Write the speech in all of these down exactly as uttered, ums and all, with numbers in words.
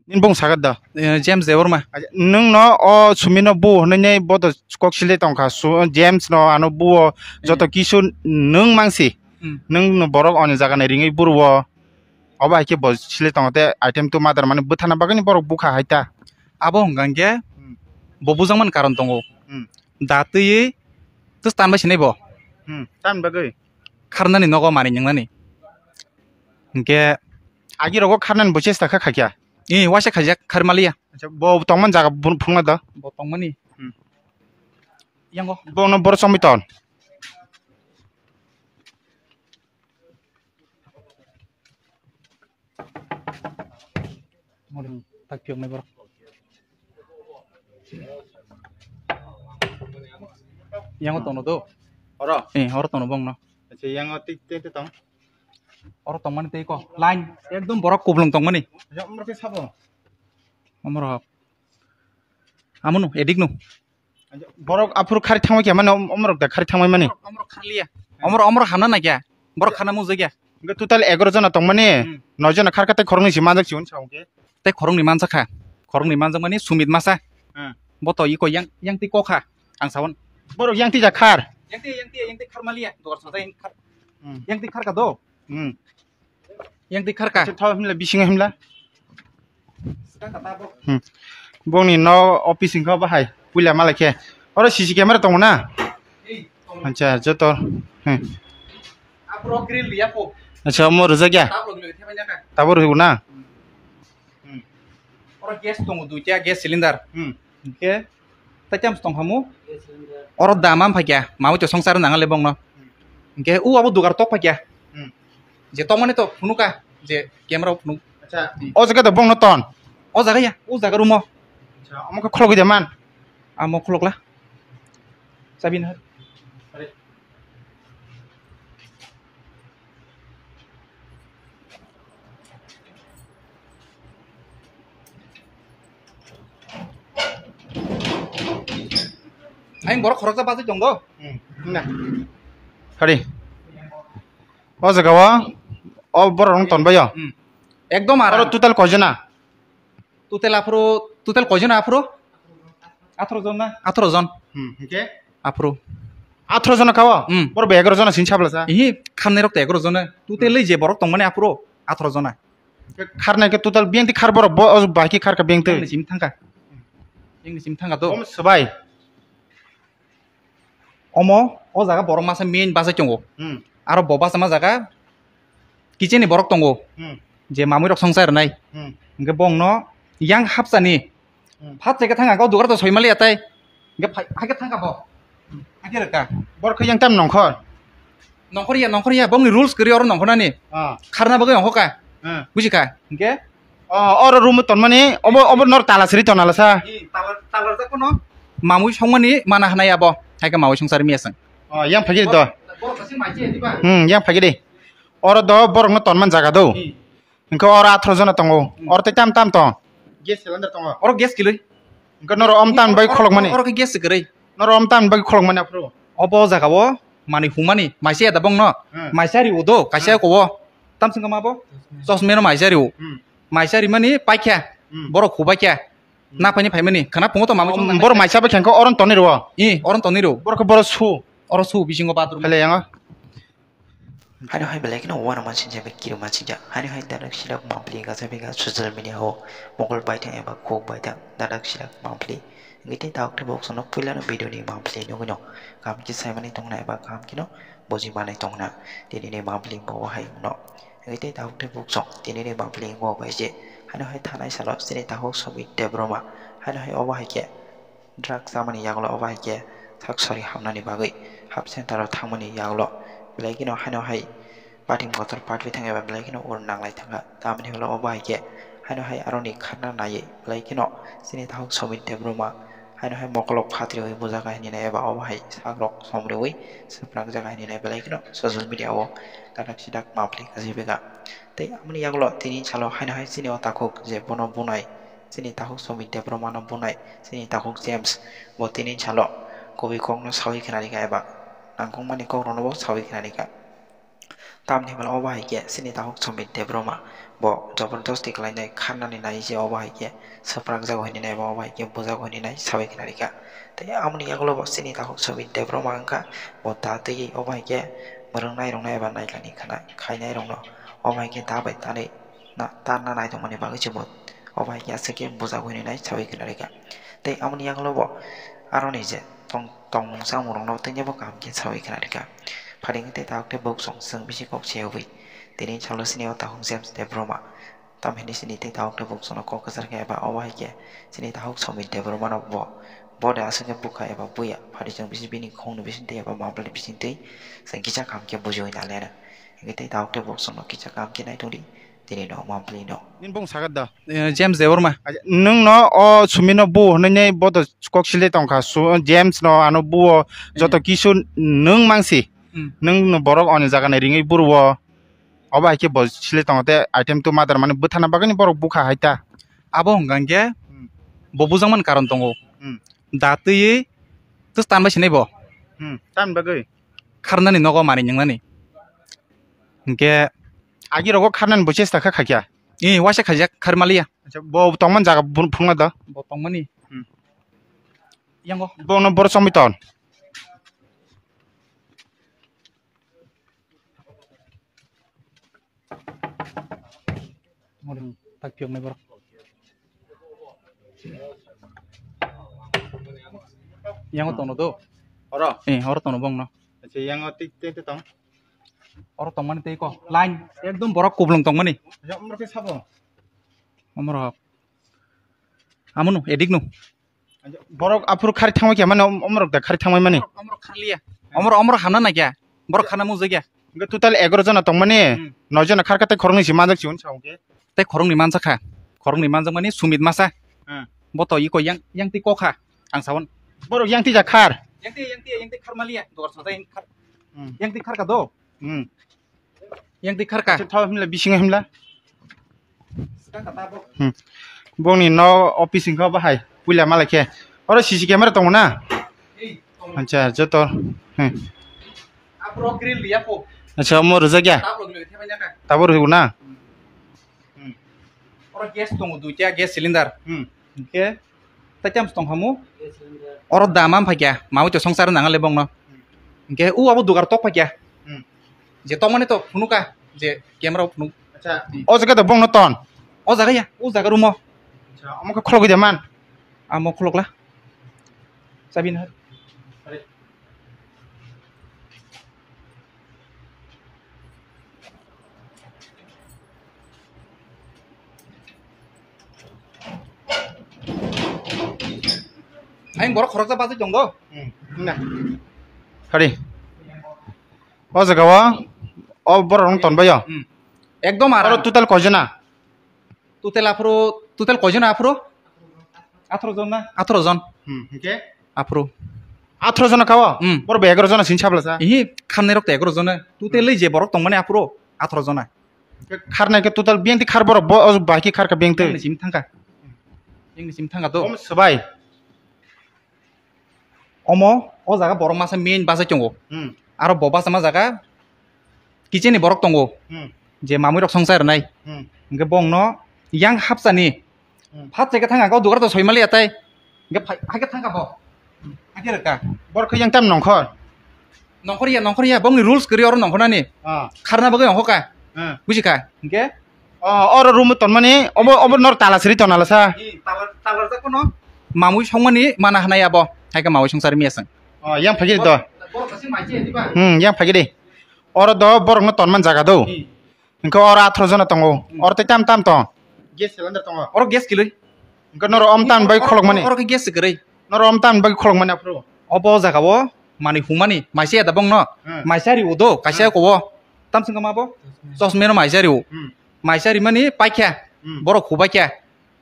Nini bung sagat da. Eh, James Debbarma. Acha, nwng no o Sumit no bu hwnwi nei bodo kok sile tongkha. Su-, James no ano bu o joto Hmm. kisu nwng mangsi. Hmm. Nwng no borok oni jaga ni ringwi buru o. Obo hai khe bo sile tongo te item to mother mani bwthana bagwi ni borok bukha hai ta. Abo hwnkha hwnkhe Hmm. bo bujakmani karon tongo. Hmm. Da twiwi twis tan bai sinai bo. Hmm. Tan bagwi. Kharnani nogo mani nyangnani. Hwnkhe agi rogo kharnani bo chesta kha khaikya. Ee, waisa khaijak, khar maliya. Acha, bo tongmani jaga bun-, phunukna da. Bo tongmani. Hmm. Yango. Bono boro chomwi ton. Mori, tak piyok nai borok. Yango tono do. Oro? Eh, oro tono bongno. Acha, yango tik, tik, tik tong. Oro tongmani tei ko. Line, ekdom borok kublung tongmani. Acha, umrok khe sabo? Omorok. Amunu, edik nu. Borok aphuru khari thangma khe mano, omorok da khari thangma mani. Omorok kharliya. Omorok, omorok hamna na kya? Borok kharna mujak ya. Hingke total egaroh jona tongmani, Hmm. noi jona kharkha tei khoroknwi si manjak si hwnwi sa hwnkhe. Tei khoroknwi manjakha. Khoroknwi manjakmani Sumit masa. Hmm. Bo to iko yang, yang twi kokha. Ang sawan. Borok yang twi ja khar. Yang twi, yang twi, yang twi khar maliya. Dor sa yang khar. Hmm. Yang twi kharkha do. Hmm. Yang twi kharkha. Acha, thao himla, bisingo himla. Hmm. Bongni no office wngkha bahai. Puila malai khe. Oro C C camera tongo na? Ei, tongo. Acha, joto. Hmm. Aphuru grill riya po. Acha, omo rwjak ya? Tabuk rwgwi thebaijakha. Tabuk rwgwi na? Hmm. Hmm. Oro gas tongo duita, gas cylinder. Hmm. Hingke tei tamo tong khamu? Oro dam am phaikya, mamui to songsar nang le bongno. Hmm. Hingke u abo dugar tok phaikya. Hmm. Je tongmani to phunuka, je camera o phunuk. Acha, Hmm. o jaga to bongno ton? O jaga ya, u jaga rumo. Acha, omo khe khologwi de man? Amo kholokla. Chabi na. Aing borok khoroksa bagwi tongo. Hmm, na. Kari. O jaga o, o borok rok tonbaio. Hmm. Ekdom aram. Oro total koi jona? Total aphuru, total koi jona aphuru? Atharo jon na? Atharo jon. Hmm, hingke? Aphuru. Atharo jona kao? Hmm. Borok bai egaroh jona sini sabla sa? Ihi, khamnai rok to egaroh jona. Total Hmm. le je borok tongmani aphuru, atharo jona. Kharnai khe total biyang twi khar borok bo, o bai khe khar kha biyang twi. Yang ni simi thangkha. Yang ni simi thangkha to. Om swbai. Omo, o jaga borok masa main bachai tongo. Hmm. Aro bo bachama jaga kitchen ni borok tongo. Hmm. Je mamui rok songchai rwnai. Hmm. Hingke bongno yang hapsani. Hmm. Phat cheke thang ang, o dugar to soi maliya tai. Hingke phai, haike thang ka bo. Haike rwka. Borok khe yang tam nongkhor? Nongkhor ya, nongkhor ya. Bongni rules kwrwi oro nongkhornani. Ah. Kharna bagwi nongkhor ka. Ah. Buji kha. Hingke? Oh, oro room tonmani, obo, obo nor tala siri tonala sa? Ih, tala, tala rwjak phano. Mamui songmani mana hwnai abo. Haike mamui songsari miya swng. Oh, yang phagi do. Borok kasi mai che diba? Hmm, yang phagi di. Oro do borok no tonman jaga do. Ih. Hingke oro atharo jona tongo. Hmm. Oro tei tam tam tong? Gas cylinder tongo. Oro gas kiloi. Hingke noro om tan bai kholok mani. Oro khe gas kwrwi. Noro om tan bai kholok mani aphuru. Obo jaga o manwi hungmani maisa ya da bongno. Hmm. Maisa riwo do, kaisa Hmm. ko o. Tam singkha ma bo? Chosmeno maisa riwo. Hmm. Maisa rimani paikha. Hmm. Borok hubaikha. Hmm. Na paini phaimani. Khana phungo to mamwi Om, chong borok maisa bai khangkha oron tonwi rwo. I, oron tonwi rwo. Borok khe borok su. Oro su bisingo bathroom. Hele yango. Haino hai belai kheno uanama sinjak bai kirima sinjak. Haino hai dadak sidak mapli gasa bega social media o mokol baithang eba kok baithang dadak sidak mapli. Hingke tei tabuk tei boksono puilano video ni mapli nugwino kaham khe saimani tongna eba kaham kheno buji manai tongna. Tini ni mapli bo hai wngno. Hingke tei tabuk tei boksong tini ni mapli wngbo bai je. Haino hai thanai salo chini takhuk Sumit Debbarma. Haino hai obo hai khe. Drugs chamani yagulo obo hai khe sak sori hamnani bagwi hap center o thangmani yagulo belai kheno haino hai pathing kotor patwi thang eba belai kheno ur nanglai thangkha. Tamoni holo obo hai khe haino hai aroni kharna naiwi belai kheno chini takhuk Sumit Debbarma haino hai mokolok phatriwi bujak hai hinwi nai eba obo hai sakrok somriwi swprakjak hai hinwi nai belai kheno social media o dadak sidak mapli kasi bega. Tei amoni yagulo tini salo haino hai chini o takhuk je bono bunai. Chini takhuk Sumit Debbarmano bunai, chini takhuk James, bo tini salo kubui kokno sawi khnarikha eba nangkukmani kokrokno bo sawi khnarikha. Tamni hwnba obo hai khe chini takhuk Somit Debbarma bo jobordosti khlainai kharnani nai je obo hai khe swprakjago hinwi nai ba obo hai khe bujago hinwi nai sabai khna rikha. Tei aboni yagulo bo chini takhuk Somit Debbarma wngkha bo da twiwi obo hai khe mwrwng nairoknai eba naikani khna khainairokno obo hai khe da bai tanwi na-, tanna naitongmani bagwi se bo obo hai khe aswk khe bujago hinwi nai sabai khna rikha. Tei aboni yagulo bo aroni je tong-, tongmung chamung rokno tei bo kaham khe sabai khna rikha. Phaidi tei takhuk tei bwswk chwng bisi kok se ugwi tini salo sini o takhuk James Debbarma. Tamhini sini tei takhuk tei bwswkno kok kwchar khe eba obo hai khe sini takhuk Somit Debbarmano bo, bo de aswk khe bukha eba buya. Phaidi chwng bisi bini khongni bising twi eba mapli bising twi chwng kisa kaham khe bujiwi naliya. Hingkhe tei takhuk tei bwswkno kisa kaham khe naitongdi tini no mapli no. Nini bung sagat da. Eh, James Debbarma. Acha, nwng no o Sumit no bu hwnwi nei bo to kok sile tongkha. Su-, James no ano bu o joto kisu nwng mangsi. Hmm. Nwng no borok oni jaga ni ringwi buru o. Obo hai khe bo sile tongo tei item to mother mani bwthana bagwi ni borok bukha hai ta. Abo hwnka hwnkhe Hmm. bo bujakmani karon tongo. Hmm. Da twiwi twis tan bai sinai bo. Hmm. Tan bagwi. Kharnani nogo mani nwngnani. Hwnkhe Agi rogo kharnani bo chesta kha khaikya. Ee, waisa khaijak, kharmaliya. Acha, bo tongmani jaga phunukna da. Bo tongmani. Hmm. Yango. Bono boro chongwi ton. Tak piyok nai borok. Yango tongno do. Oro. Eh, oro tongno bongno. Acha, yango tik tik tong. Oro tongmani tei ko. Line ekdom borok kublung tongmani. Acha, umrok ke sabo. Umrok. Amunu, edik nu. Borok aphuru khari thangma khe mane om-, omorok da khari thangma mani. Omorok, omorok kharliya. Omorok, omorok hamna na kya? Borok khana mujak ya. Hingke total egaroh jona tongmani, hmm, noi jona kharkha tei khoroknwi si manjak si hwn sa hwnkhe. Tei khoroknwi manjak kha. Khoroknwi manjak mani Sumit masa. Hmm. Bo to iko yang, yang twi kokha. Ang sawon. Borok yang twi ja khar. Yang twi, yang twi, yang twi khar maliya. Dogar sota yang khar. Hmm. Yang twi khar ka do. Hmm. Yang twi kharka. Acha, thao himla, bisingo himla. Hmm. Bongni no office wngkha bahai. Puila malai khe. Oro C C camera tongo na? Acha, joto. Hmm. Acha, omo rwjak ya? Tabuk rwjak na? Hmm. Oro gas tongo duita, gas cylinder. Hmm. Hingke tei tamo tong khamu? Oro da man phaikya, mamui to songsar nang le bongno. Hingke u abo dugar tok phaikya. Hmm. Je tongmani to phunuka, je camera o phunuk. Acha, o jaga to bongno ton? O jaga ya, o jaga room o. Acha, omo khe khologwi de man? Amo kholokla. Chabi nahar. Ayang borok khoroksa bachai tong do. Hmm, na. Hari. O jaga o, o borok rong ton bai o. Hmm. Ekdom oro aram. Total koi jona? Total aphuru, total koi jona aphuru? Atharo jon na? Atharo jon. Hmm, hingke? Aphuru. Atharo jona kao? Hmm. Borok bai egaroh jona sini sabla sa? Ihi, khamnai rok to egaroh jona. Total je borok tongmani aphuru atharo jona. Kharnai khe total biyang twi khar borok bo, o bahai khe kharkha biyang twi. Yang ni simi thangkha. Yang ni simi thangkha to. Om swbai. Omo, o jaga borok masa main bachai tongo. Hmm. Aro bo bachama jaga kitchen ni borok tongo. Hmm. Je mamui rok songchai rwnai. Hmm. Hingke bongno yang hapsani. Hmm. Phat cheke thangka, kau dugar to soi maliya tai. Hingke phai, haike thangka bo. Haike rwka. Borok khe yang tam nongkhor? Nongkhor ya, nongkhor ya. Bongni rules kwrwi oro nongkhornani. Ah. Kharna bagwi nongkhorka. Ah. Bujikha? Hingke? Oh, oro room tonmani, obo, obo nor tala siri tonala sa? Ih, tala, tala rwjak kono. Mamui songmani mana hanai abo. Haike mamui songsari miyasang. Oh, yang phagi do. Borok kasi mai che diba? Hmm, yang phagi di. Oro do borok no tonman jaga do. Ih. Hingke oro atharo jona tongo. Hmm. Oro tei tam tam tong? Gas cylinder tongo. Oro gas kiloi. Hingke noro om tam bai kholok mani. Oro khe gas se kwrwi. Noro om tam bai kholok mani aphuru. Obo jaga o mani humani maisa ya da bongno. Hmm. Maisa ri udo kaisa ko o. Tam singkha ma bo? Chosmeno maisa ri u. Hmm. Maisa ri mani paikha. Hmm. Borok hubaikha.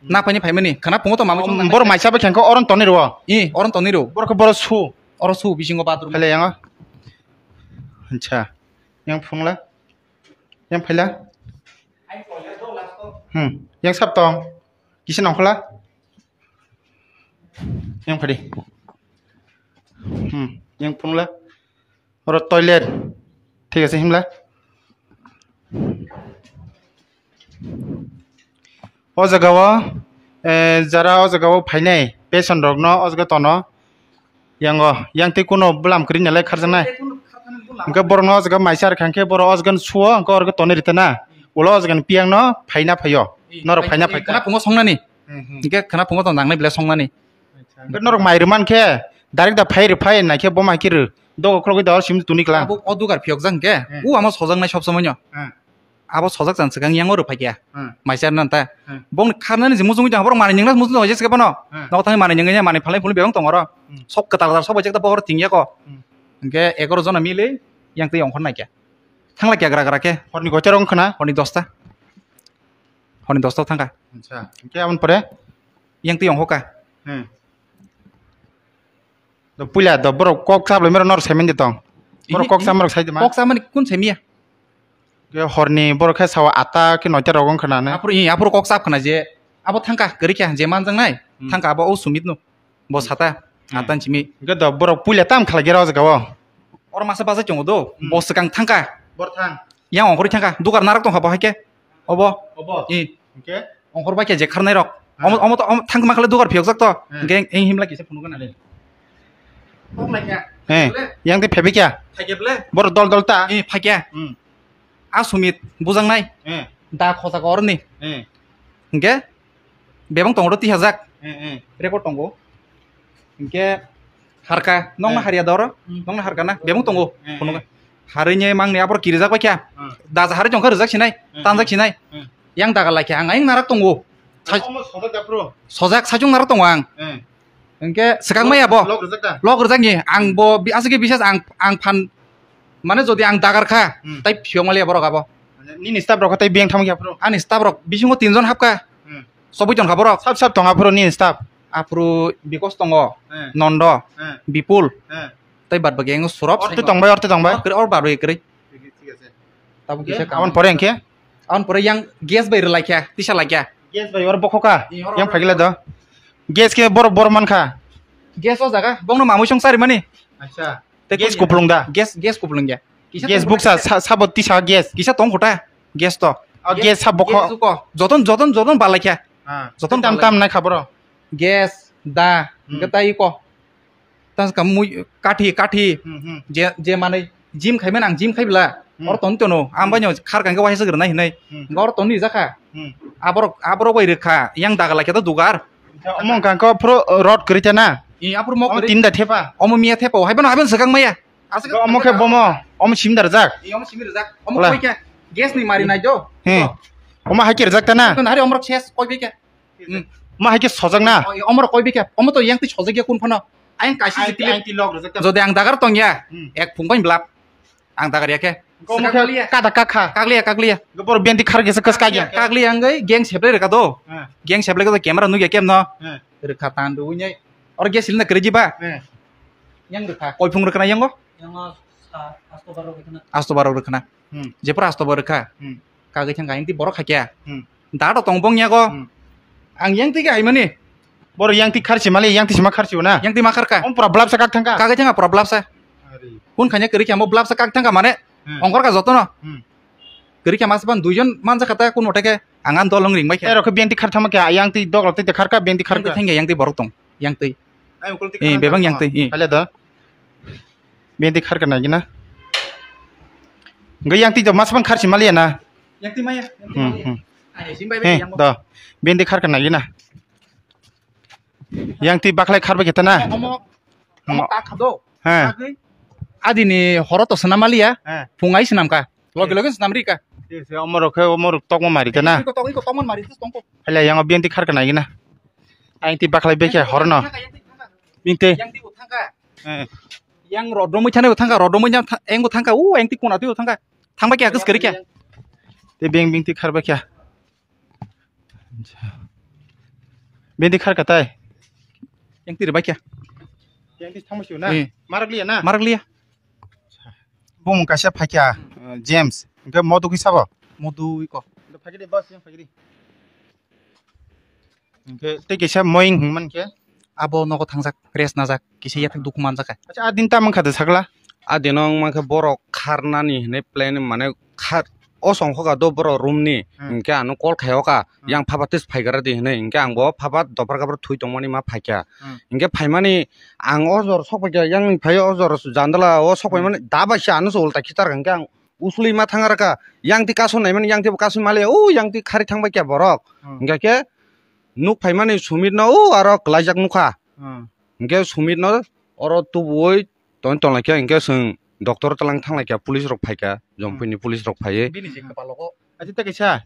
Hmm. Na paini phaimani. Khana pungo to mamui. Om, borok maisa bai khangkha oron toni ro. I, oron toni ro. Borok khe borok su. Oro su bisingo bathroom. Phele yango. Acha. Yang phungla. Yang phaila. Hmm. Yang sap tong. Kisa nongkhola. Yang phadi. Hmm. Yang phungla. Oro toilet. Thik ase himla. O jaga o, eh, jara o jaga o phainai patient rok no o jaga tono. Yango, yang tei kuno bwlam kwrwi nalai kharjaknai. Hwnkhe borok no o jaga maisa rwkha hwnkhe borok o jaga no suo, hwnkhe oro tonwi rwtana. Ulo o jaga ni piyang no phaina phaio. Norok phaina phaikha. Khana phungo songnani. Hmm, hmm. Hwnkhe khana phungo tong nangnai belai songnani. Acha. Hwnkhe norok mai rwman khe direct da phai rw phai nai khe bo mai khe rw. Dogo khulogwi da oro simi tuni klang. Abo o dugar phiyokjak hwnkhe. Hmm. U amo sojaknai sob somoino. Hmm. Abo sojak chan swkang yang o rw phaikya. Hmm. Maisa rwna ta. Hmm. Bong kharnani je muchungwi tong borok manwi ningna muchung tong jesa bono. Hmm. Nok thangwi manwi ningya manwi phalai phulwi bebang tong oro. Hmm. Sok kwtal kwtal sok bai jak ta bo oro tingya ko. Hmm. Hwnkhe egaroh jona mili yang twi ongkhor naikya. Thangla kya gra gra khe. Horni koita rok wngkha na? Horni dosta. Horni dosta thangkha. Acha. Hwnkhe aboni pore? Yang twi ongkha. Hmm. Do puila do borok kok chablai mero nor semen de tong. Borok kok chamrok sai de ma. Kok chamani kun semiya. Ke horni borok khe sawa atta ke noita rok wngkha na ne. Apro i apro kok chap khna je abo thangkha kwrwi kha je manjak nai. Hmm. Thangkha abo o Sumit no. Bo sata, hmm, atan simi. Hwnkhe do borok puila tam khlai gera o jaga o. Oro masa bajai tongo do, hmm, bo swkang thangkha. Bor thang. Yang ongkhorwi thangkha, dugar narak tongkha bo hai khe. Obo. Obo. I. Hwnkhe? Ongkhor bai khe je kharnai rok. Hmm. Omo, omo to, omo thang ma khle dugar phiyokjak to. Hmm. Hwnkhe eng himla kisa phunukgana le. Kok lai kha. He, yang tei phaibai kha. Phai khe ble. Bor dol dol ta. I, phai kha. Hmm. A Sumit bujaknai. Hmm. Da khosa ko orni. Hmm. Hwnkhe? Bebang tongo tihajak. Eh, eh. Record tongo. Hwnkhe harka, nokno harya doro, hmm, nokno harka na, bebang tongo. Eh, eh. Harwi ni mangni abor kirijak bai kha. Hmm. Daja harwi tongkha rijak sinai, hmm, tanjak sinai. Hmm. Yang daga lai kha, ang ayang narak tongo. Sa- Omo sojak da bro. Sojak saichung narak tongo ang. Eh. Hwnkhe swkang maya bo. Log rijak da? Log rijak ni, ang bo bi-, aswk khe bises ang, ang phan, mane jodi ang dagar kha, hmm, tai phiyok maliya borok abo. Nini staff rok kha tai biyang thangma khe aphuru? Ani staff rok bisingo tinjon hapkha. Hmm. Sobwi tongkha borok. Sab sab tong aphuru nini staff? Aphuru Bikos tongo, eh, Nondo, eh, Bipul, eh, tei bad bagi ang Surop. Orte tongbai, orte tongbai. Or, or bad bagi kwrwi. Thik, thik ase. Tabuk kisa. Aboni pore hwnkhe? Aboni pore yang gas bai rwlai kha, tisa lai kha. Gas bai or bokhoka? Ih, or, yang or, phaikle do. Gas khe borok borok mankha? Gas o jaga, bongno mamui song charimani. Acha. Tei gas kuplung da? Gas, gas kuplung ya. Kisa gas tong buksa, kisa sa-, sabo tisa gas. Kisa tong khuta, gas to. O gas, gas sabo kho. Gas ko. Joton, joton, joton balai kha. Ah. Joton tam, balai. Tam nai kha boro. Gas, da, hmm, hwnkhe tai ko. Tas ka mui, kathi, kathi. Hmm, hmm. Je, je manwi gym khai mani ang gym khai bla. Hmm. Or ton tono, ang bai no khar kang khe waisa gwnai hinai. Hmm. Hwnkhe or ton ni jakha. Hmm. Aborok, aborok bai rwkha, yang daga lai khe to dugar. Omo hwnkha khe phuru rot kwrwi ta na? Ih, aphuru mo kwrwi. Omo tinda thepa? Omo miya thepa o, haiphano, haiphano swkang maya. Aswk omo khe bomo, omo simi da rwjak? Ih, omo simi rwjak. Omo koi khe gas ni mari nai do. He. Omo hai khe rwjak ta na? Hari omrok ses koi bai khe. Hmm. Omo hai khe sojak na? Ih, omrok koi bai khe. Omo to yang twi sojak ya kun phano. Ayang kaisa jikli. Ayang twi log rwjak ta. Jodi ang dagar tong ya, hmm, ek phung bai blap. Ang dagar ya khe. Omo khe kada kakha. Kakliya, kakliya. Borok biyang twi khar khe se kwskai ya. Kakliya wngwi gang seplai rwkha do. He. Gang seplai khe camera nukya kemno. He. Rwkha tan rwui nai. Oro gas cylinder kwrwi di ba? He. Yang rwkha. Koi phung rwkha na yango? Yango sa-, asto baro rwkha na. Asto baro rwkha na. Hmm. Jephuru asto baro rwkha. Hmm. Kagwi thangkha, yang twi borok hakya. Hmm. Da to tong bong yago. Hmm. Ang yang twi khe haimani. Borok yang twi kharchi mali, yang twi sima kharchi na. Yang twi ma kharkha. Om pura blap sa kak thangkha. Kagwi thangkha pura blap sa. Ari. Kun khanya kwrwi khe mo blap sa kak thangkha mane. Hmm. Ongkhor kha jotono. Hmm. Kwrwi khe mas ban duijon manja kha ta kun mote khe ang an dol wng ring bai khe. Terok khe biyang twi khar thangma khe, yang twi dok rok twi kharkha, biyang twi kharkha. Yang twi thangya, yang twi borok tong. Yang twi. Ai, ukul twi eh, khar bebang thangma. Yang twi, eh. Hale do. Biyang twi kharkha nai gina. Hwnkhe yang twi to mas ban kharchi maliya na. Yang twi maya, yang twi maliya. Hmm, hmm. Ai, sim bai bai yang. He, do. Biyang twi kharkha nai gina. Yang twi baklai kharbai khe ta na. Omo, omo, hmm, kak kha do. He. Agwi adini horo to swnam maliya. He. Phung ai swnam kha. Loge loge swnam ri kha. Yes, yes, omorok khe, omorok tokma mari ta na. Iko tok, iko tokma mari ta tongko. Hale yang biyang twi kharkha nai gina. Yang twi baklai bai khe horo no. Yang twi thangkha, yang twi thangkha. Biyang twi. He. Yang rod romwi thani bo thangkha, rod romwi thang-, yang bo thangkha, u yang twi kuna twi bo thangkha. Thangbai khe, kwskwrwi khe. Tei beng beng twi kharbai khe. Beng twi kharkha tai. Yang twi rwbai khe. Yang twi thangbai sio na? Eh. Marak liya na? Marak liya. Bumung kaisa phaikha, uh, James. Hwnkhe modu kisa bo? Modu iko. Phaikhe de bus yang phaikhe de. Hwnkhe tei kisa moing hwnman khe? Abo nogo thangjak, rest najak, kisa yathek dukhu manjak kha. Acha, a din ta mankha de sakla? A dino wng mankhe borok kharnani hinwi plan mane khar-, o songkhoka do borok room ni, Hmm. Hinkhe ano call khayoka, Hmm. Yang phaba tes phaigra di hinwi, hinkhe ang bo phaba dophar kaphar thui tongmani ma phaikha. Hmm. Hinkhe phaimani ang o jor sok paikha, yang ni phai o jor jandala o sok Hmm. paimani da bai se ano se ulta khitar hinkhe ang usuli ma thang rwkha, yang ti kasu naimani, yang ti bo kasu mali, o yang ti khari thang baikha borok. Hmm. Hinkhe khe nuk phaimani Sumit no o aro klaijak nukha. Hmm. Hinkhe Sumit no oro tubuwi tong tonglaikha, hinkhe chwng doctor tlang thanglaikha, police rok phaikha, Jompui ni police rok phaiwi. Bini se kwpalogo. Acha ta kaisa,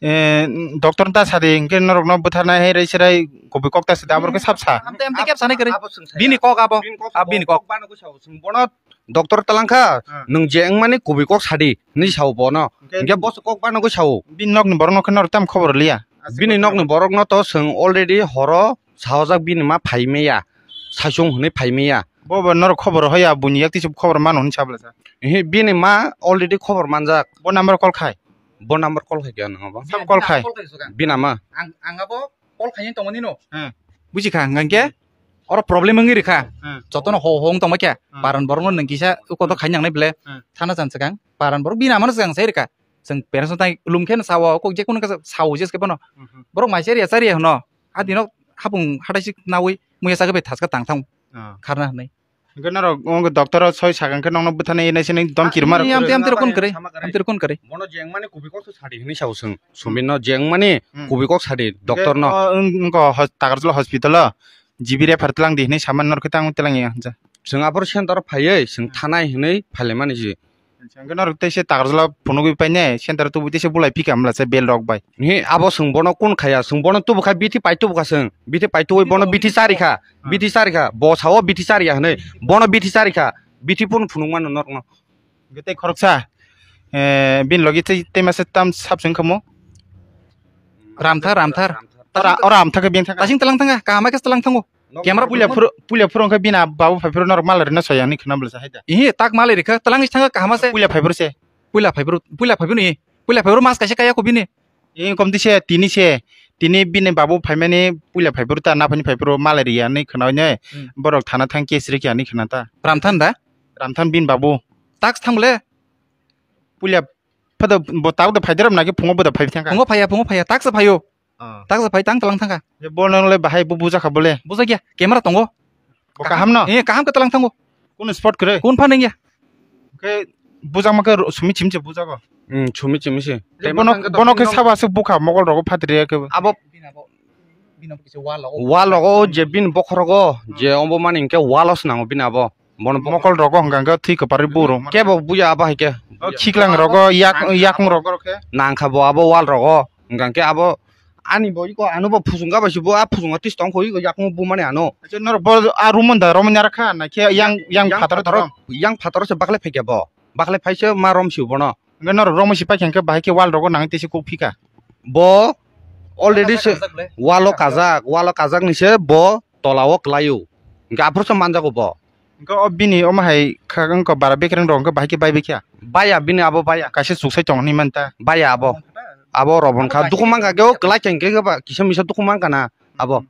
eh, doctor ta sadi, hinkhe norok no bwtharnai hai rai serai kubui kok ta sadi, abo khe sap sa. Amte, amte kep sanai kwrwi. Abo chwng saya. Bini kok abo. Bini kok Ah, sabo. Bini kok. Kok bano khe sabo. Chwng bono doctor talangkha, Hmm. Nwng je wngmani kubui kok sadi, hinwi sao bono. Hinkhe Hinkhe bo se kok bano khe sao. Bini nokni borok no khe norok tamo khobor liya? Bini nokni borok no to chwng already horo sahojak bini ma phai maya, saichung hinwi phai maya. Bo bo norok khobor hoya, buini yak tisa khobor mano hinwi sabla sa. Ehe, bini ma already khobor manjak. Bo number call khai? Bo number call khai khe ano abo? Sabo call khai? Bini ama. Ang, ang abo call khai tongmani no. Hmm. Buji kha, hwnkhe oro problem wngwi rikha. Hmm. Jotono ho ho wng tongma khe. Hmm. Paran borok no nwng kisa uko to khai nangnai ble. Hmm. Thana chan swkang. Paran borok bini ama no swkang sai rikha. Chwng parents no tai lum khe no sao, kok je kunu khe sao je khe bono. Hmm. Borok mai chariya chariya hwno. A dino hapung hatai sik nawi muya chakhe bai thaska tang thang. Ah. Kharna hwnwi. Hwnkhe norok wngkhe doctor o soi sakha hwnkhe nokno bwtharnai nai se nang dom kirma rok. Amtwi, amtwi, amtwi rokon kwrwi. Amtwi rokon kwrwi. Bono jengmani kubui kok sadi hinwi sao chwng. Sumit no jengmani Hmm. kubui kok sadi doctor no. Hwnkhe o wng-, wngkha hos-, Takarjala hospital o G B refer tlang di hinwi saman norokhe tang tlang ya. Chwng aphuru center o phaiwi chwng Hmm. thanai hinwi phailaimani se. Hwnkhe norok tei se Takarjala phunugwi painai center o tubui tei se bulai phika hamla se bel rok bai. He, abo chwng bono kun khaya, chwng bono tubu kha, bithi pai tubu kha chwng. Bithi pai tubu bono bithi chari kha. Hmm. Bithi chari kha. Bo sao bithi chari ya hinwi. Bono bithi chari kha. Bithi pun phunuk mano norokno. Hwnkhe tei khoroksa, eh, bini logi tei, tei masa tam sap chwng khamu? Ramthar, Ramthar. Ora, ora amthakhe bini thangkha. Tasing talang thangkha, kaham khe talang thango. Camera puila phuru, puila phuru wngkhe bini babu phai phuru norok malai rwna soyani khwna bwlasa hai da. Ihi, tak malai rikha, talang is thangkha kaham se. Puila phai phuru se. Puila phai phuru, puila phai phuru ni. Puila phai phuru mas kaisa kaya ko bini. Ee, komti se, tini se, tini bini babu phaimani puila phaiphuru ta, naphani phaiphuru malai riya hinwi khwnawi nai, Hmm. borok thana thang case rikya hinwi khwna ta. Ramthan da? Ramthan bini babu. Tax thang le? Puila phado bo tabuk da phai derap naki phungo bo da phai thangkha? Phungo phaiya, phungo phaiya, tax phaio. Ah. Tax phai tang talang thangkha. Je bo nang le bahai bo bujakha bole? Bujakya, camera tongo. Bo kaham no? Eh, kaham khe talang thango. Kun spot kwrwi? Kun pha nengya? Khe bujakma khe ro-, sumi chim se bujago. Hmm, sumi chim se. Je bono, bono khe sabo aswk bukha mokol rogo phatri ya khe. Abo wall rogo je bini bokhorogo, je ombo mani hinkhe wall o swnango bini abo. Bono mokol rogo hwnkha khe thwi kwparwi buro. Kebo buya abo hai khe. O khiklang rogo, yak-, yakung rogo khe. Nangkha bo abo wall rogo. Hwnkha khe abo ani bo iko ano bo phusung ga bai se bo a phusung ga tis tong kho iko yakung bumani ano. Acha norok bo a room da romwi nara kha na khe yang, yang phataro phataro, yang phataro se baklai phaikya bo. Baklai phai se ma rom si bono. Hwnkhe norok romwi si paikha hwnkhe bahai khe wall rogo nang tei se kuk phika. Bo already se wall o kajak, wall o kajak ni se bo tola o kwlaio. Hwnkhe aphuru se manjago bo. Hwnkhe o bini omo hai kha wngkha bara bekereng rok hwnkhe bahai khe bai bikha. Baya bini abo baya. Kaisa chuksai tong hinwi manta. Baya abo. Abo robon kha. Dukhu mankha khe o kwlai khe hwnkhe ba kisa misa dukhu mankha na abo.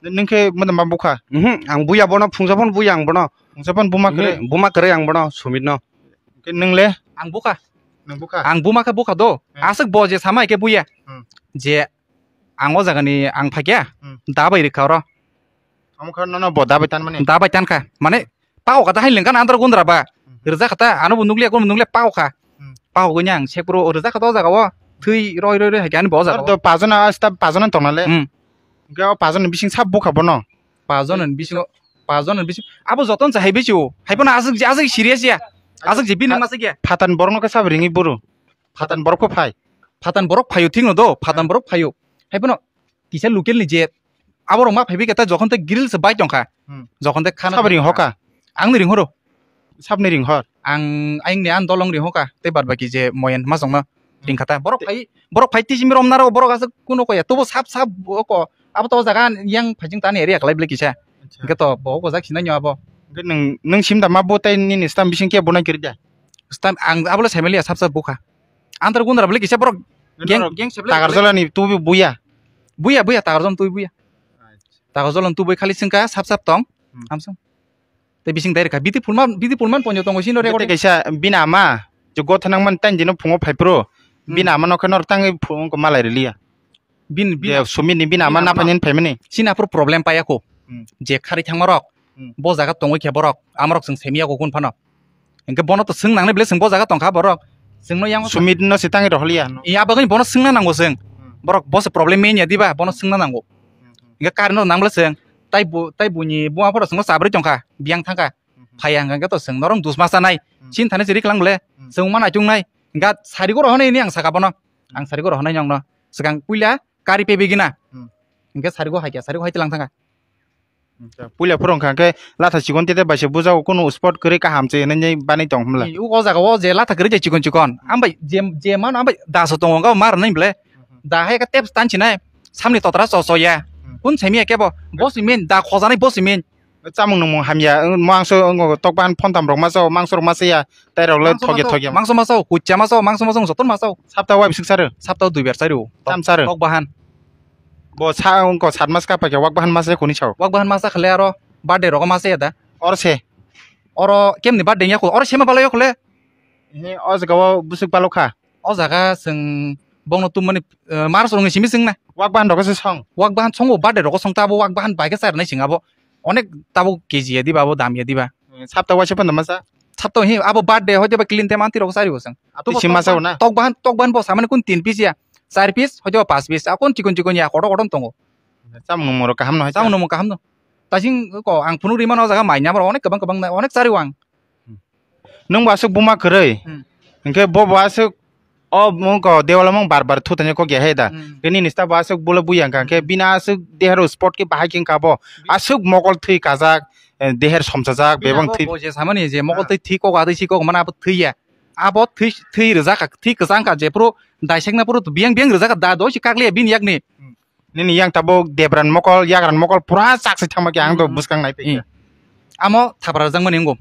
Nwng khe mada ma bukha? Mhm, ang buya bono phungsa phone buya ang bono. Phungsa phone buma kwrwi? Mhm, buma kwrwi ang bono Sumit no. Hwnkhe nwng le? Ang bukha. Nwng bukha? Ang buma khe bukha do. Hmm. Aswk bo je sama hai khe buya. Hmm. Je ang o jaga ni ang phaikya, Hmm. da bai rikha oro. Omo khe nono bo da bai tanmani? Da bai tankha. Mane, pao kata hai lengkha na andro gundra ba. Hmm. Rwja kata, ano bo nukliya, kono nukliya pao kha. Hmm. Pao gwi ang sekpro rwja kata o jaga o. Thwi roi roi roi hai khe ani bo o jaga o. Do pajona, asta pajona tongna le? Hmm. Hwnkhe o pajona bising sab bukha bono? Pajona ni bisingo, pajona ni bising. Abo joton cha hai bichi o. Hai bono aswk, aswk serious ya. Aswk je bini masuk ya. Phatan borok no khe sab ringwi buru. Phatan borok khe phai. Phatan borok phaio thik no do, phatan borok phaio. Hai bono kisa local ni je. Abo rok ma phaibi khe ta jokhon te grill se bai tongkha. Hmm. Jokhon te khana. Sab ring hoka? Ang ni ring horo. Sabni ring hor? Ang ayang ni an dolong ring hoka. Te bad baki je moyen ma songno ring khata. Borok phai, borok phai tijimi rom naro borok aswk kuno koya. Tobo sab sab ko. Abo to jaga yang phajing tani area kalai bele kisa. Acha. Hwnkhe to bo ko jak sinai nyo abo. Hwnkhe nwng, nwng sim da ma bo tai nini stam bising khe bo nai kiri da? Stam ang abo le family sab sab bukha. Antar gundra bele kisa borok gang, gang se bele. Takarjala ni tubi buya? Buya, buya, Takarjala tubi buya. Acha. Takarjala tubi khali singka sab sab tong. Hmm. Amsong. Tei bising dai rwkha. Biti phulma, biti phulman ponjo tongo sino record. Tei kaisa bini ama, je gotha nangmani taini dino phungo phai phuru, Hmm. Bini ama no khe norok tangwi phu-, wngkha malai rwliya. Bin, bin. Je Sumit ni bini ama bini ama naphani phaimani. Chini aphuru problem paiya kho. Hmm. Je khari thangma rok, Hmm. bo jaga tongwi khe borok, ama rok chwng semiya kho kun phano. Hingke bono to swng nangnai bele chwng bo jaga tongkha borok. Chwngno yang Sumit no se tangwi rohliya no. Iya bagwi bono swngna nango chwng. Hmm. Borok bo se problem menya diba, bono swngna nango. Hmm. Hingke kari no nang bele chwng. Tai bu, tai buni buma phoro chwngno chabri tongkha, biyang thangkha. Hmm. Phaiya hingke to chwng norong dusma chanai. Hmm. Chin thani chiri klang bele. Hmm. Chwng ma naitung nai. Hingke sari goro honai ni ang saka bono. Ang sari goro honai nongno. Swkang puila kari pebegina. Hmm. Hingke sari go haikya, sari go hai tilang thangkha. Puila phuru wngkha khe latha chikon tete bai se bujao, kunu spot kwrwi kaham se hinwi bani tong hwnla. Ni o jaga o je latha kwrwi je chikon chikon. Ambai je, je mano ambai da so tongo, ga mar nai ble. Da hai ka tep tan chinai. Samni totra so so ya. Hmm. Kun semi ya kebo. Bo simin da khojanai bo simin. Chamung nungmung hamya, mangso tok bahan phontam rok ma sao, mangso rok ma saya, tai rok le thokya thokya. Mangso ma sao, kucha ma sao, mangso ma sao, joton ma sao. Sapta wai bisik saro. Sapta dui ber saro. Tam saro. Tok bahan. Bo sa wngkha sat mas ka paikha, wak bahan masa kuni sao. Wak bahan masa khale aro birthday rogo masa ya da. Or se. Oro kemni birthday ya ko, oro sema balayo khale. He, o jaga o busuk balok kha. O jaga chwng bongno tumani, eh, mars rongni simi chwngna. Wak bahan rogo se song. Wak bahan songo birthday rogo song ta abo wak bahan bai khe charnai chwng abo. Onek tabo K G ya diba abo dam ya diba. Sapta waisa panda masa. Sapta hi abo birthday hoite ba clean te manti rogo sari bo chwng. Abo tisi masa na. Tok bahan, tok bahan bo samani kun tin piece ya. Char piece, hoito ba pas piece, akon chikon chikon ya, kotor kotor tongo. Chamung nungmung rok kaham no hai. Chamung nungmung kaham no. Tasing ko ang phunuk rimano o jaga mai nyamar onek kwbang kwbang onek chari wang. Nung bo aswk buma kwrwi. Hmm. Hinkhe bo bo aswk o mung ko dewalo mung bar bar thu tanya kok ya he da. Hmm. Ke nini sta bo aswk bula buya hwnkha khe bini aswk dehero sport ke bahai khe wngkha bo. Aswk mokol thwi kajak, eh, deher somsajak, bebang thwi. Bo je samani je mokol thwi thwi kok atwi si kok mana abo thwi ya. Abo thwi, thwi rwjak kha, thwi kwchang kha, jephuru daisekna phuru biyang biyang rwjak kha, da doi si kakliya bini yakni. Hmm. Nini yang tabuk debran mokol, yagran mokol pura chak se thangma khe ang to bwskang nai phi. Hmm. Amo thapra rwjakmani wngkho.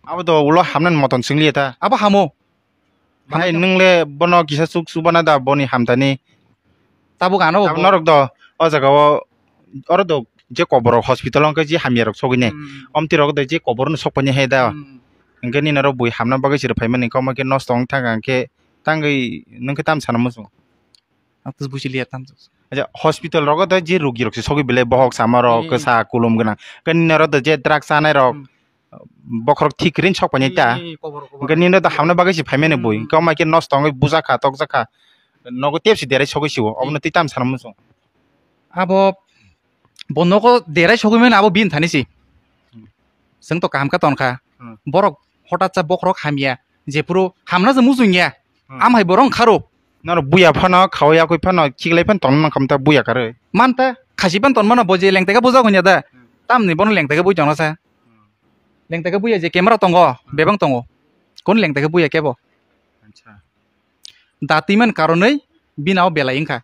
Abo to ulo hamnani moton singliya ta. Abo hamo. Hai nung le bono kisa chuk chubana da boni hamtani. Tabuk ano abo bo norok do o jaga o oro do je kobor rok hospital o hwnkhe je hamya rok sogwi nai. Hmm. Omtwi rok do je kobor no sok painai hai da. Hmm. Hwnkhe nini oro bui hamna bagwi chwrwi phaimani kok ma khe nosto wng thang kha hwnkhe tangwi nung khe tam sana muchung. Ang to buji liya tam. Acha hospital rogo to je rugi rok se sogwi belai bohok sama rok, hmm, kwsa kulum gwnang. Khe nini oro to je drug chanai rok, hmm, bokhorok thik rin sok painai ta. Hmm, hmm, kobor, kobor. Hwnkhe nini to hamna bagwi se phaimani bui. Hmm. Hwnkhe omai khe nosto wngwi bujak kha, tokjak kha. Nogo tep se derai sogwi sio. Hmm. Obono twi tam sana muchung. Abo bo nogo derai sogwi mani abo bini thani se. Hmm. Chwng to kaham kha ton kha. Hmm. Borok hotat sa bokhorok hamya. Jephuru hamna se muchung ya. Hmm. Am hai borok kharo. Noro buya phano, khawi yakwi phano, khiklai phano tongna nang khamta buya karwi. Manta, khasi phano tongmano bo je lengtega bujak honya da. Hmm. Tamni bono lengtega bui tongna sa. Hmm. Lengtega buya je camera tongo, hmm, bebang tongo. Kon lengtega buya kebo. Acha. Da twiman karonwi bini abo belai wngkha.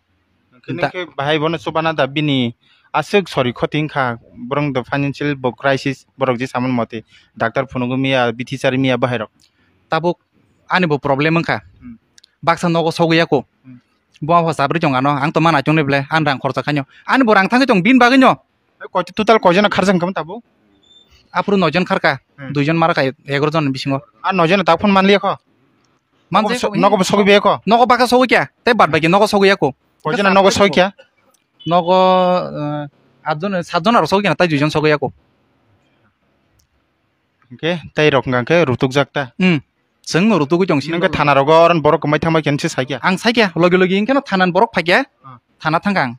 Hwnkhe bahai bono chubana da bini aswk sori khoti wngkha, borok do financial bo crisis, borok je samani moti doctor phunugwi miya, bithi chari miya bahai rok. Tabuk ani bo problem wngkha. Hmm. Baksa nogo sogwi ya ko. Hmm. Buma bo chabri tong ano, ang to ma naichong ni ble, ang rang khorcha khainyo. Ani bo rang thangwi tong bini bagwi no. Koi, total koi jona kharjak wngkha tabuk? Aphuru noi jon kharkha, hmm, dui jon mara kha, egaroh jon bisingo. A noi jona tak phone manliya kho? Manjak nogo bo sogwi biya kho? Nogo baka sogwi kya? Tei bad baki nogo sogwi ya kho. Koi jona nogo sogwi kya? Nogo, eh, at jon, sat jon aro sogwi kya, tei dui jon sogwi ya kho. Hwnkhe tei rok hwnkha khe rutukjak ta? Hmm. Chwng no rutugwi tong sini. Nang khe thana rogo oron borok kwmai thangbai khe nse sai khe? Ang sai khe, logi logi hwnkhe no thana ni borok phai khe. Ah. Thana thang kha ang.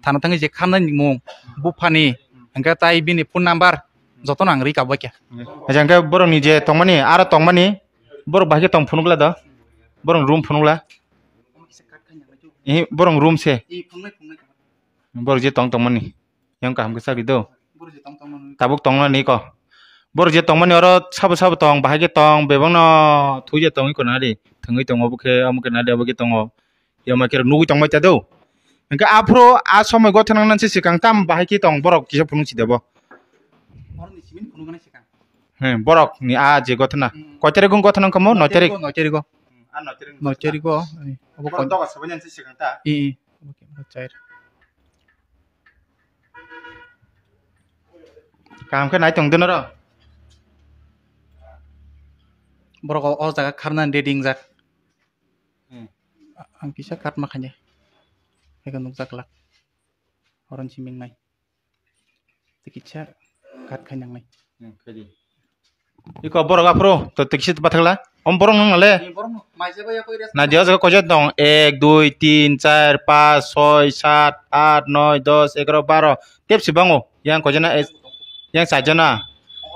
Thana thangwi je khamnai ni mung, buphani, hwnkhe tai bini phone number, jotono ang rwi kabui khe. Acha hwnkhe borok ni je tongmani, aro tongmani, borok bahai khe tong phunukla do? Borok room phunukla? Ihi, borok room se. Borok je tong tongmani. Yang kaham khe chari do. Tabuk tongna ni ko. Borok je tongmani oro sabo sabo tong, bahai khe tong, bebakno thwi je tongwi kona di. Thwngwi tongo bo khe, omo khe nadi abo khe tongo. Yama khe nugwi tongbai ta do. Hwnkhe aphuru a somoi gotha nang nang se swkang tam bahai khe tong borok kisa phunuk si debo. He, borok ni a je gotha na. Hmm. Koi tarik gotha nang kamo? Noi tarik. Noi tarik go. Hmm, a noi tarik. Noi tarik go. Borok doga sabai nang se swkang ta. I, i. Oke, oke, chair. Kaham khe nai tong deno ro. Borok o, o jaga kharnani ready wngjak. Ang kisa cut ma khainai. Ego nukjak lak. Oron si mingnai. Tei kisa cut khainangnai. Hmm, khaidi. Iko borok aphuru to tei kisa bathakla. Om borok nung nale. Ni borok no mai se bai ya koi res. Na dia jaga koja tong. Ek, dui, tin, char, pas, soi, sat, at, noi, dos, egaro, baro. Tep si bango. Yang koja na es-, yang saja na.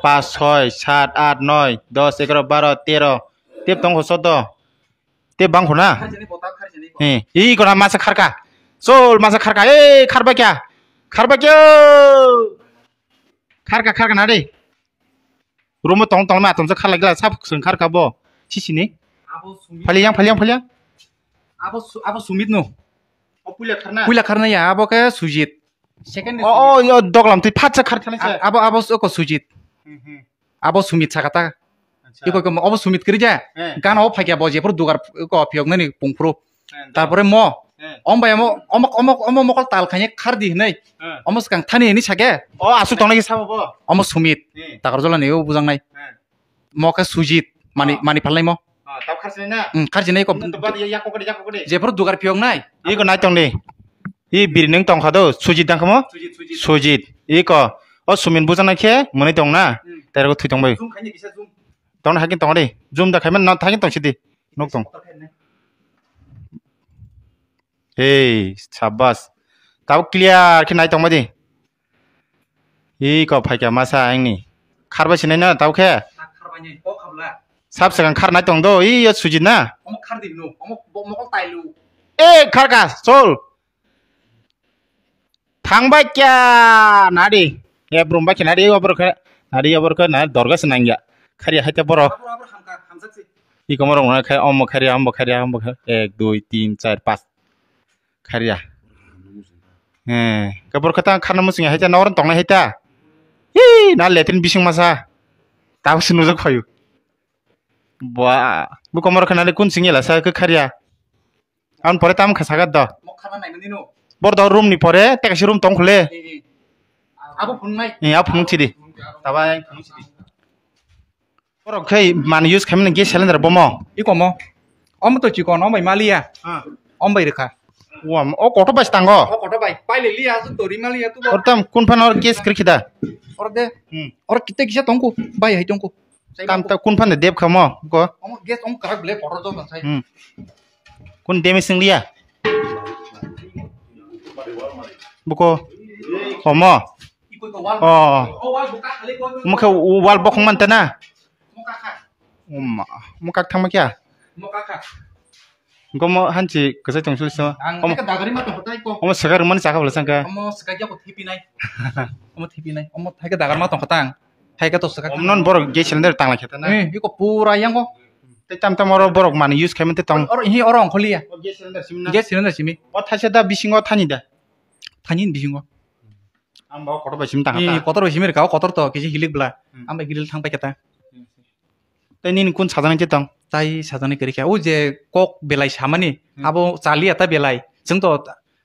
Pas, soi, sat, at, noi, dos, egaro, baro, tero. Tep tong ho sodo. Tep bang ho na. He, iko na masa kharka. Sol masa kharka. Ei, kharba kya? Kharba kya? Kharka, kharka na de. Room o tong tong ma tong kharlai gla sab swng kharka bo. Sisini. Abo Sumit. Phali yang, phali yang, phali yang. Abo Su-, abo Sumit no. O puila kharna. Puila kharna ya, abo ke Sujit. Second ni O, o, Sumit. O, doglam twi phatsa khar thani A-, se. Abo, abo s-, oko Sujit. Hmm, hmm. Abo Sumit sakata. Acha. Iko, iko, abo Sumit kiri ja. Eh. Gana o phai kya bo je, phuru dugar ko phiyok nani pungphuru. Eh, da. Tarpore mo. Eh. Om bai amo, omo, omo, omo mokol tal khanye khar di hinai. Eh. Omo swkang thani hini sake. O, aswk tongnai khe sabo bo? Omo Sumit. Eh. Takarjala ni o bujangnai. Eh. Mo khe Sujit. Mani, ah, mani phalnai mo. Ah, tao kharsinai na? Hmm, kharsinai ko. Nang to bani ya, ya kokode, ya kokode. Jephuru dugar phiyok nai. Iko nai tong di. I biri nung tong kha do, Sujit dang kha mo? Sujit, Sujit. Sujit. Iko. O Sumit bujangnai khe mwnwi tong na? Hmm. Tei rok thwi tong bai. Zoom khaini kisa zoom. Tong na hakin tong di. Zoom da khaiman na hakin tong sidi. Nok tong. Kotor khaini. Hey, sabas. Tabo clear khe nai tongma di. Ih, kok phaikha masa angni. Kharbai sinai no tabo khe? Sab swkang kharnai tong do, ih, yo Sujit na. Omo khardi no, omo bo mokol tailu. Eh, kharka, chol. Thangbai kya nadi. Ebrum bai khe nadi, oborok khe nadi, oborok khe na dorga se nangya. Khari hai te borok. Abro, abro, hamka, hamjak se. Iko morok na khai, omo khari, ambo khari, ambo khari. Ek, dui, tin, char, pas. Khariya. Eh, kabor kata kharna muchung hai ta, noron tongnai hai ta. Hi, na letin bising masa. Tabo se nujak phayu. Ba, bu komor khana le kun sing ela sa khe khariya. An pore tam kha sagat do. Mok khana nai mani no. Bor do room ni pore, te kaisa room tong khule. Eh, eh. Abo phunuk nai. Eh, abo phunuk sidi. Taba phunuk sidi. Borok khai mani use khaimani gas cylinder bomo. Iko mo. Omo to chikon, omo bai maliya. Ha. Omo bai rikha. Wam, o koto bai tango. O koto bai. Pai le liya, so tori maliya tu. Or tam kun phan or gas kri khida. Or de. Hmm. Or kite kisa tongku, bai hai tongku. Tam ta kun phan de dep khamo, ko. Omo gas om karak ble kotor do bansai. Hmm. Kun demi sing liya. Buko. Omo. Oh. Mokhe wal bokhong manta na? Uma, mokak thangma kya? Gomo hanchi kwchai tong suli so. Omo swkar mani chakha bwla sangka. Omo swkar ya ko thipi nai. Omo thipi nai. Omo thaika dagar ma tong khatang. Thaika to swkar. Omo non borok gas cylinder tang lai khata na. Eh, iko pura yango. Tei tam tam oro borok mani use khaimante tong. Oro hi oro ongkholiya. Gas cylinder simi na. Gas cylinder simi. O thaisa da bisingo thani da. Thani bisingo. Ang bo kotor bai simi tang kha. Ni kotor bai simi rika, o kotor to kisi hilik bla. Hmm. Ang bai hilik thang pai kata. Tei nini kun sajani je tong? Tai sajani kiri kha. O je kok belai samani, hmm, abo chali ata belai. Chwng to.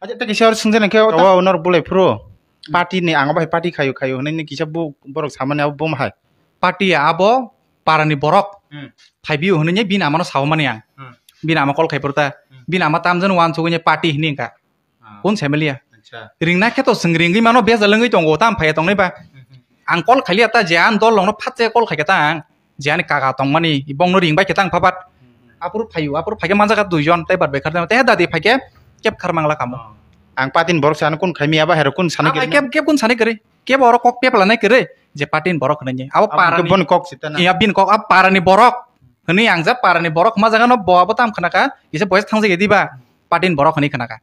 Aja tei kisa or sungja nang khe o ta. Wa onor bulai phuru. Hmm. Party ni ang bai party khayu khayu hwnwi ni kisa bu borok samani abo bum hai. Party abo parani borok. Hmm. Phaibi hwnwi ni bini amano sawmani ang. Hmm. Bini ama call khai porta. Hmm. Bini ama tamjani wansugwi party hini ka. Ah. Kun sai maliya. Acha. Ringna khe to swng ringwi mano, bejal wngwi tongo, tam phaiya tongnai ba. Mhm. Ang call khailiya ta je, ang dol rokno phatse call khaikha ta ang. Je ani kaka tongmani, bongno ringbai khe ta ang phapat. Mhm. Aphuru phaio, aphuru phaikhe manjak kha duijon, tei bat bai kharjak, tei dadi phaikhe kep khar mangla kamo. Oh. Ang patin borok se ano kun khaimya ba, hero kun sani khe. Kep, kep kun sani kwrwi. Kebo oro kok pep lanai kwrwi. Je patin borok hwnwi. Abo parani. Boni kok sita na. Iya, bini kok, abo parani borok. Hwnwi ang ja parani borok ma jaga no bo abo tam khna kha. Kisa boyes thang jagwi diba. Patin borok hwnwi khna kha.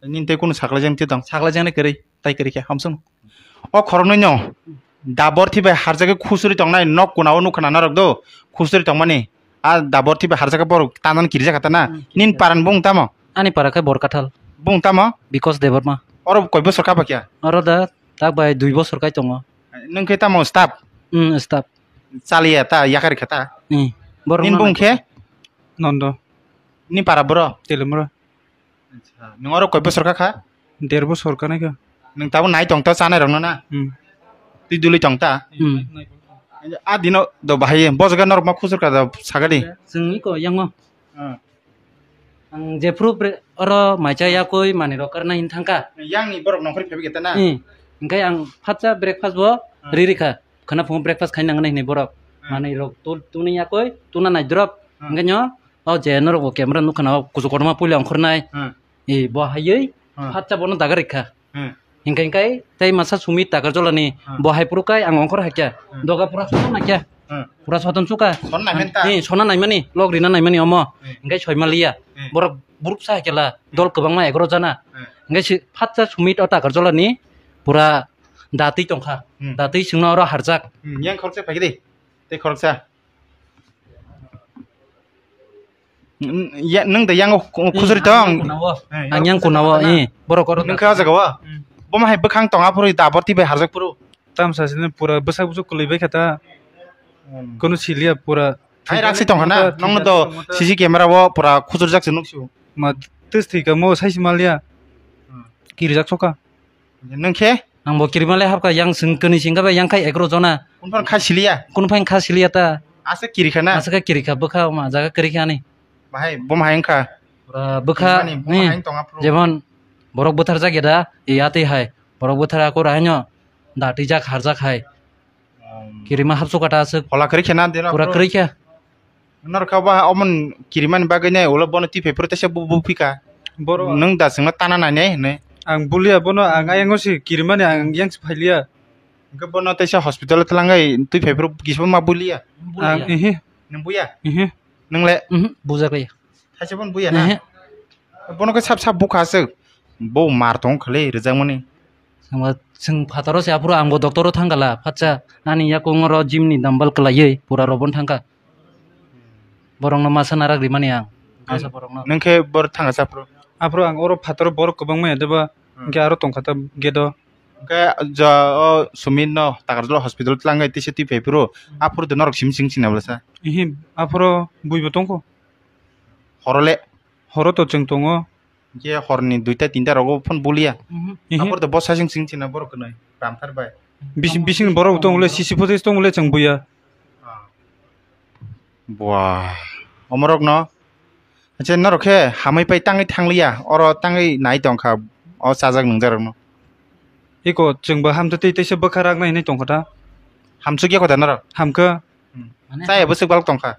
Nini tei kunu saklai jang tei tong? Saklai jang ni kwrwi, tai kwrwi khe, hamsung. O khoroknwi no dabor thibai harjagwi khusuri tongnai, nok kuna o nukha na norok do, khusuri tongmani. A dabor thibai harjagwi borok tanani kirijak kha ta na. Hmm, nini para ni bung tamo? Ani para khe Borkathal. Bung tamo? Bikos Debbarma. Oro koi bosor kha ba kya? Oro da tak bai dui bosor kai tongo. Nwng khe tamo staff? Hmm, staff. Chaliya ta, yakarwi kha ta? Hmm. Nini bung khe? Nondo. Nini para boro? Telemura. Acha, nwng oro koi bosor kha kha? Der bosor kanai kha. Nwng tabuk nai tong ta chanai rokno na? Hmm. Twi duli tong ta? Hmm. A dino do bahai bojoga norok ma khusur ka da sagadi. Chwng iko yango. Ah. Ang jephru bre-, oro maicha yakui manwi rok karna hin thangkha. Yang ni borok nongkhor phaibai khe ta na? Hmm. Hingke ang phatsa breakfast bo Hmm. ri rikha. Khana phungo breakfast khaina nangnai hinwi borok. Hmm. Manwi rok tu-, tuni yakui, tuna nai drop. Hmm. Hingke nyo, o je norok bo camera nukha na o kuchuk kotorma puila ongkhornai. Hmm. E bo hayui Hmm. phatsa bono dagar rikha. Hmm. Hingke hingke tei masa sumi takar jolani Hmm. bo hai puru kai ang ongkhor hakya. Hmm. Doga pura soton nakya. Hmm. Pura soton suka. Son naimen ta. Ni sona naimani, log rina naimani omo. Hmm. Hingke soima liya. Hmm. Borok buruk sa hakela, dol kwbangma egro jana. Hmm. Hingke si phatsa sumi o takar jolani pura datwi tongkha. Hmm. Datwi singno oro harjak. Hmm. Yang khoroksa phaikhe de. Tei khoroksa. N-, ya, nwng da yang ku-, Hmm, kusuri ang tong. Yang kunao. Eh, Ang yang yang kunao, kusuri tong na. Eh, borok oro Nwng da. Khe o jaga o? Hmm. Bo ma hai bwkhang tong aphuru da borti bai harjak phuru. Tam sa sini pura bwsak bwsuk kwlwi bai kha ta. Hmm. Kono siliya pura. Hai raksi tong khana, Tongma ta, nong do tongma ta. C C camera o pura khujurjak se nuk sio. Ma tis thika mo sai si maliya. Hmm. Kirijak soka. Nwng khe? Ang bo kirima le hapkha, yang sing kani singkha bai yang khai egro jona. Kun phan kha siliya? Kun phan kha siliya ta. Asa kiri kha na? Asa kha kiri kha, bwkha ma jaga kiri kha ani. Bahai, bo ma hai wngkha? Pura bwkha, Kirima ni bo ni, ma hai wng tong aphuru? Jemon borok bwthar jak ya da, ya tei hai. Borok bwthar ako rahaino da twijak harjak hai. Um, Kirima hapsukha ta aswk. Phola kwrwi khe na deno Pura aphuru? Kwrwi kha. Norok kha ba omon kirimani bagwi nai ulo bono twi phai phuru teisa bu, bu phika. Boro Nwng da chwngno tana nai nai hinwi. Ang buliya bono, ang ayang o se kirimani ang yang se phailiya. Hwnkhe bono teisa hospital o twlangwi twi phai phuru kisa ma buliya. Ang Buliya. Ihi, Nwng buya? Ihi. Nwng le? Mhm, bujakliya. Thaisa bono buya na? Ehe. Bono khe sap sap bukha aswk. Bo mar tong khali rwjakmani. Chwngbo chwng phataro se aphuru angbo doctor o thangkha la, phatsa ani yakung oro gym ni dumbbell kwlaiwi pura rw bono thangkha. Borokno masa narak rimani ang. Kaisa borokno. Nwng khe bor thangkha sa aphuru? Aphuru ang oro phataro borok kwbangma ya deba, Hmm. hwnkhe aro tongkha ta gate o. Hwnkhe ja o Sumit no Takarjala hospital twlangwi tisa twi phai phuru, aphuru de norok simi sing sina bwlasa? Ihi, aphuru buibo tongkho. Horo le? Horo to chwng tongo. Hwnkhe horni duita tinta rogo phone buliya. Mhm. Ihi. Aphuru de bo sasing sing sina borok kwnwi ramthar bai. Bising, bising borok tong le, C C footage tong le chwng buya. Ah. Bua. Omorok no. Acha norok khe hamwi pai tangwi thangliya. Oro tangwi nai tongkha o chajak nungjakrok no. Iko chwng bo hamtwi tei teisa bwkha raknai hinwi tongkha ta. Hamsukya kho da norok? Hamkha. Hmm. Mane Chaya bwswk balok tongkha.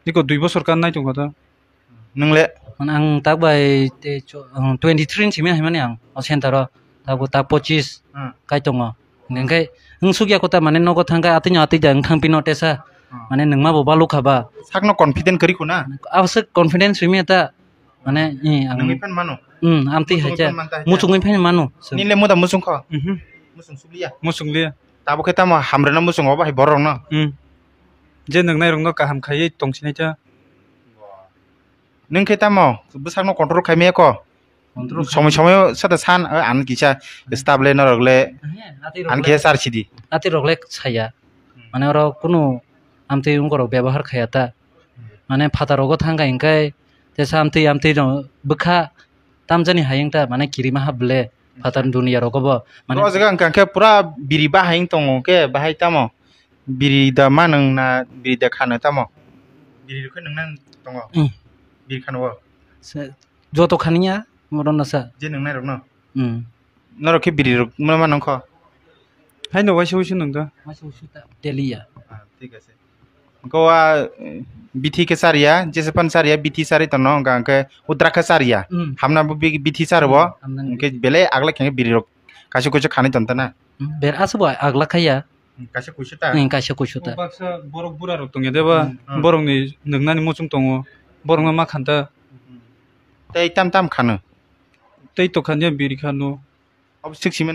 Iko dui bosor kan nai tongkha ta. Nwng le? Mane ang tak bai te cho-, ang twenty three ni simi hai mani ang o center o. Tabuk tak pochis Hmm. kai tongo. Hwnkhe wng sukya kota mane nogo thangkha atwino atwi da wng thang pino tesa. Hmm. Mane nwngma bo balukha ba. Sakno confident kwrwi khuna? Abose confidence rwmya ta. Mane, i, ang Nwngwi phan mano? Hmm, amtwi Muchungwi haikhe. Phan manta haikhe? Muchungwi phan mano. Nile moda muchung kho? Mhm. Muchung subliya? Muchung liya. Tabuk khe tamo hamrwna muchungo bahai borok no? Hmm. Je nwngnai rokno kaham khaiwi tongsinai ta. Nwng khe tamo bwsakno control khaimaya kho? Control Somoi somoi sata san, eh, ang kisa staff le norok le Ehe, atwi rok ang le, kisa sar sidi. Atwi rok le saya. Hmm. Mane oro kunu amtwi wngkorok bebahar khaya ta. Hmm. Mane phataro go thangkha hingkai tesa amtwi amtwi no bwkha tamjani hayung ta mane kirima hap le phatar dunia rogo bo mane. O jaga hwnkha khe pura biri bahai wng tongo khe bahai tamo? Biri da ma nwng na biri da khano tamo? Biri rok khe nwng nang tongo. Hmm. Biri khano bo. Se, joto khaniya, moron na sa. Je nwng nai rok no. Hmm. Norok khe biri rok ma, ma nang kho. Hai no waisa waisa nwng da. Waisa waisa ta, teliya. Ah, thik ase. Goa, eh, bithi khe chariya, jese pan chariya, bithi chari tono, hwnkha hwnkhe udra khe chariya. Hmm. Hamna bo bi-, bithi charo bo. Hmm, hamna ni Hwnkhe bithi. Belai agla khe biri rok kaisa kuisa khani ton ta na. Hmm, ber asa bo agla khaya. Hmm, kaisa kuisa ta? Hmm, kaisa kuisa ta. O baksa borok bura rok tongya de ba, Hmm. Borok ni nwngnani muchung tongo, borok no ma khan ta. Hmm. Tei tam tam khano? Tei to khan ya biri khano. Abo sik simen na?